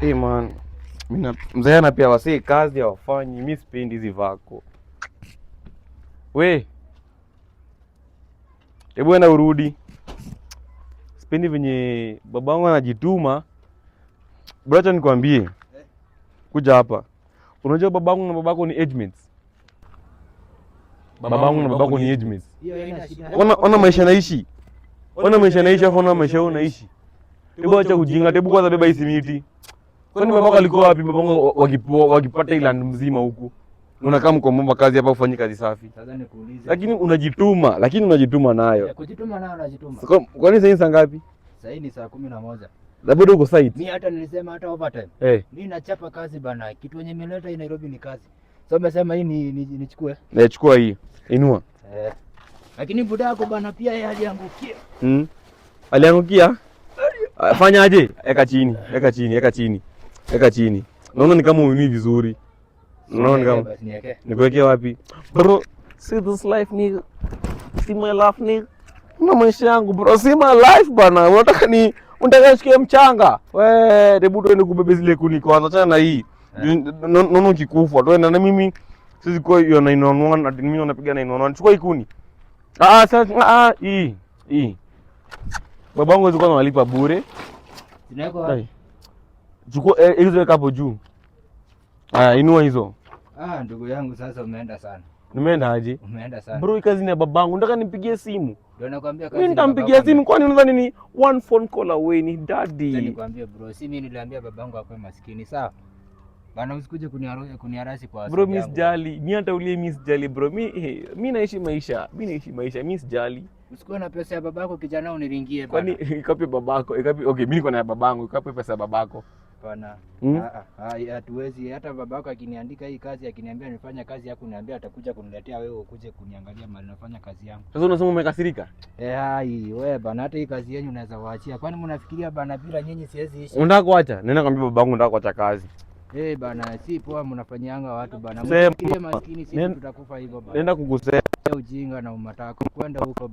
Hey man, mimi mzee anapea wasee kazi hawafanyi, mi sipendi hizi vako. We, hebu enda urudi. Sipendi venye babangu anajituma. Bro, acha nikwambie. Kuja hapa. Unajua babangu na babako ni age mates. Babangu na babako ni age mates. Hiyo haina shida. Ona, ona maisha naishi. Ona maisha naishi, afu ona maisha wewe unaishi. Hebu acha kujinga, hebu kwanza beba hii simiti. Kwani babako alikuwa wapi? Babangu wakipata hii land mzima huku. Unakaa mkomomba kazi hapa ufanye kazi safi. Sasa nikuulize. Lakini unajituma nayo. Ya, kujituma nayo najituma. Kwani sasa saa ngapi? Sasa ni saa 11. Labda uko site. Mi hata nilisema hata overtime. Mi nachapa kazi bana. Kitu yenye imeleta hii Nairobi ni kazi. So umesema hii ni nichukue. Na chukua hii. Inua. Eh. Lakini buda yako bana pia yeye aliangukia. Aliangukia? Ah, fanya aje? Eka chini, eka chini, eka chini. Eka chini. Naona ni kama uinui vizuri. Naona ni kama Basi niweke. Nikuwekee wapi? Bro, see this life, nigga. See my life, nigga. Na maisha yangu, bro, see my life, bana. Unataka nishikie mchanga? We, hebu tuende kubebe zile kuni kwanza, achana na hii. Naona ukikufa, tuende na mimi siwezi kuwa hiyo 911 ati mimi napiga 911. Chukua hii kuni. Ah, sasa ah, hii. Hii. Babangu hawezi kuwa analipa bure. Zinawekwa wapi? Ai. Chukua hizo, weka hapo juu. Aya, inua hizo. Ah, ndugu yangu sasa umeenda sana. Nimeenda aje? Umeenda sana. Bro, hii kazi ni ya babangu. Nataka nimpigie simu. Ndio nakwambia kazi. Mimi Ni nitampigia babako. simu, kwani unadhani ni one phone call away ni Acha daddy. nikwambie bro, si mimi niliambia babangu akwe maskini, sawa? Bana usikuje kuniharasi kwa Bro, asili mimi yangu. sijali. Mimi hata ulie, mimi sijali, bro. Mimi naishi maisha. Mimi naishi maisha. Mimi sijali. Usikuwe na pesa ya babako, kijana, uniringie Kwani bana. ikapi babako? Ikapi? Okay, mimi niko na ya babangu. Ikapi pesa ya babako? Hapana. Hmm? Ah, ah, hatuwezi. Hata babako akiniandika hii kazi, akiniambia nifanye kazi yako, niambia atakuja kuniletea wewe ukuje kuniangalia mahali nafanya kazi yangu. Sasa unasema umekasirika? Eh, hai, wewe bana, hata hii kazi yenu unaweza waachia. Kwani mnafikiria bana bila nyinyi siwezi ishi? Unataka kuacha? Nenda kwambia babangu nataka kuacha kazi. Eh, bana, si poa mnafanyianga watu bana. Sema. Msifikirie maskini sisi tutakufa hivyo bana. Nenda kukusema. Ujinga na umatako. Kwenda huko.